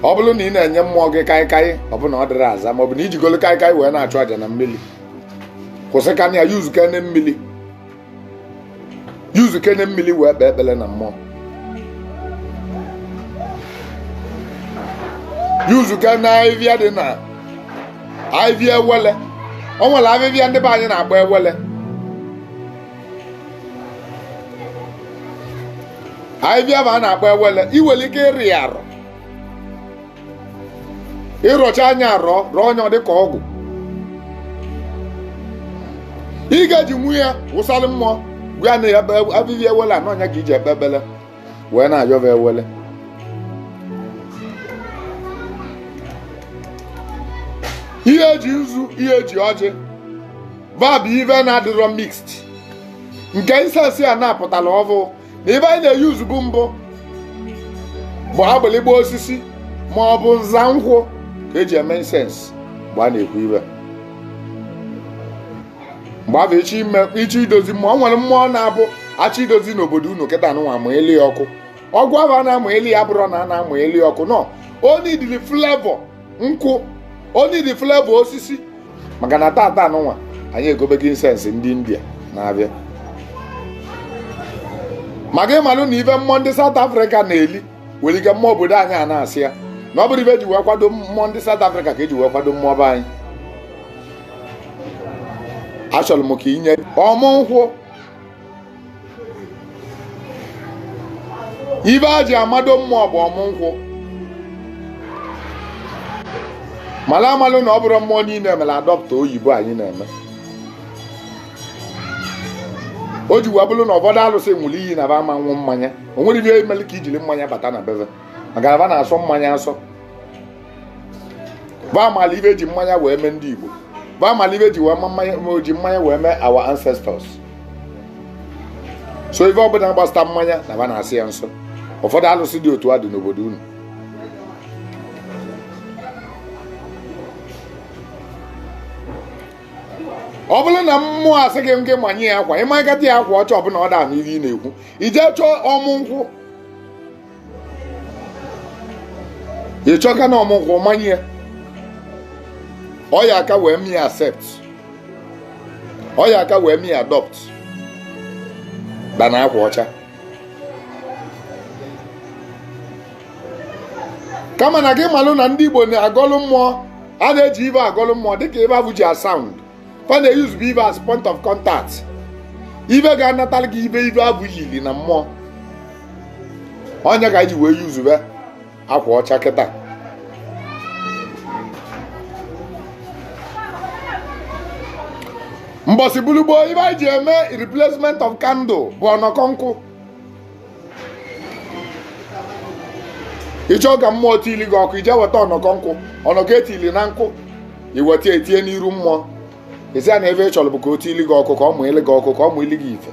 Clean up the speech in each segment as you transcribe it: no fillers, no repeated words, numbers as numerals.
Ọ bụrụ na ị na-enye mmụọ gị kaikai, ọ bụ na ọ dịrị aza, maọbụ na ijigolo kaikai wee na-achụ aja na mmiri, kwụsị ka ya use kene mmiri, use kene mmiri wee kpee ekpere na mmụọ, use kene ahịhịa dị na ahịhịa ewele. O nwere ahịhịa ndị be anyị na-akpọ ewele. Ahịhịa bụ a na-akpọ ewele. I nwere ike ịrị ya arọ, ịrọcha anya arọ rọọ anya, ọ dị ka ọgwụ. Ị ga-eji nwu ya wụsalụ mmụọ, gwa ya na ya bụ ahịhịa ewele anọ anya ka iji ekpe ekpele wee na-ayọva ewele. Ihe eji nzu, ihe eji ọjị va bụ ive na-adịrọ mixed. Nke incense a na-apụtala ọvụ na ive anyị na-eyuzu bụ mbụ bụ agbịlịgba osisi ma ọ bụ nza nkwụ ka eji eme incense. Mgbe a na-ekwu ive mgbe afọ ịchọ ime, ịchọ idozi mmụọ, o nwere mmụọ na-abụ achọ idozi n'obodo unu kịta nụnwa, ma eli ya ọkụ. Ọgwụ ahụ a na-amụ eli ya bụrụ na a na-amụ eli ọkụ nọ, o nidili flavor nkwụ, o nidi flavor osisi. Maka na tata nụnwa anyị egobego incense ndị India na-abịa, maka ịmalụ na ife mmụọ ndị South Africa na-eli nwere ike mmụọ obodo anyị a na-asị ya na ọ bụrụ ife eji wee kwado mmụọ ndị South Africa ka eji wee kwado mmụọ be anyị. Achọrọ m ka inye ọmụ nkwụ ibe a ji amado mmụọ bụ ọmụ nkwụ. Mara amalụ na ọ bụrụ mmụọ niile mere adopt oyibo anyị na-eme, o ji wee bụrụ na ụfọdụ alụsị nwụrụ iyi na ba ama nwụ mmanya. O nwere ihe mere ka ijiri mmanya bata na bebe, maka na ba na-asọ mmanya asọ. Ba amala ibe eji mmanya wee mee ndị Igbo, ba amala ibe eji wee ma mmanya, ma o ji mmanya wee mee our ancestors. So ife ọbụla gbasata mmanya na ba na-asị ya nsọ. Ụfọdụ alụsị dị otu a dị n'obodo unu. Ọ bụrụ na mmụọ asị gị gị manye ya akwa, ịmagata ya akwa ọcha, ọbụla ọ daa n'ihe ị na-ekwu, ije chọọ ọmụ nkwụ, ị chọka na ọmụ nkwụ manye ya, ọ ya aka wee mee accept, ọ ya aka wee mee adopt dana akwa ọcha. Kama na gị malụ na ndị Igbo na-agọlụ mmụọ, a na-eji ibe agọlụ mmụọ dịka ibe abụ ji asound fa na-eyuzu bụ ibe as point of contact, ibe ga-anatara gị ibe ibe abụ yiri na mmụọ. Onye ka anyị ji wee yuzube akwa ọcha kịta. Mbọsị bulugboo, ibe anyị ji eme replacement of candle bụ ọnọkọ nkụ. Ịchọ ka mmụọ tili gị ọkụ, ije weta ọnọkọ nkwụ, ọnọkọ etili na nkụ, iweta etinye n'iru mmụọ, isi ya na ebe ị chọrọ bụ ka o tili gị ọkụ, ka ọ mụịlị gị ọkụ, ka ọ mụịlị gị ife.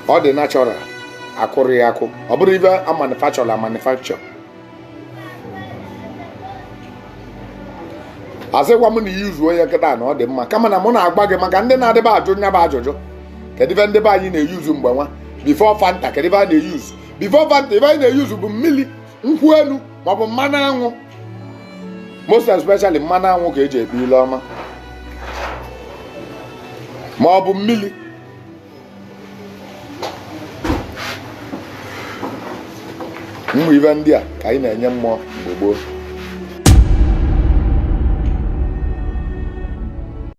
Ọ dị natural, akụrụ ya akụ, ọ bụrụ ife a manufacture a manufacture. Asịkwa m na iyi zuo ya kịta na ọ dị mma, kama na mụ na-agba gị maka ndị na-adịba ajụ nya bụ ajụjụ: kedu ife ndị be anyị na-eyuzu mgbe nwa before Fanta? Kedu ife a na-eyuzu before Fanta? Ife anyị na-eyuzu bụ mmiri nkwụ elu maọbụ mmanụ anwụ, most especially mmanụ anwụ ka eji ekpe ile ọma, ma ọ bụ mmiri. Ụmụ ife ndị a ka anyị na-enye mmụọ mgbe gboo.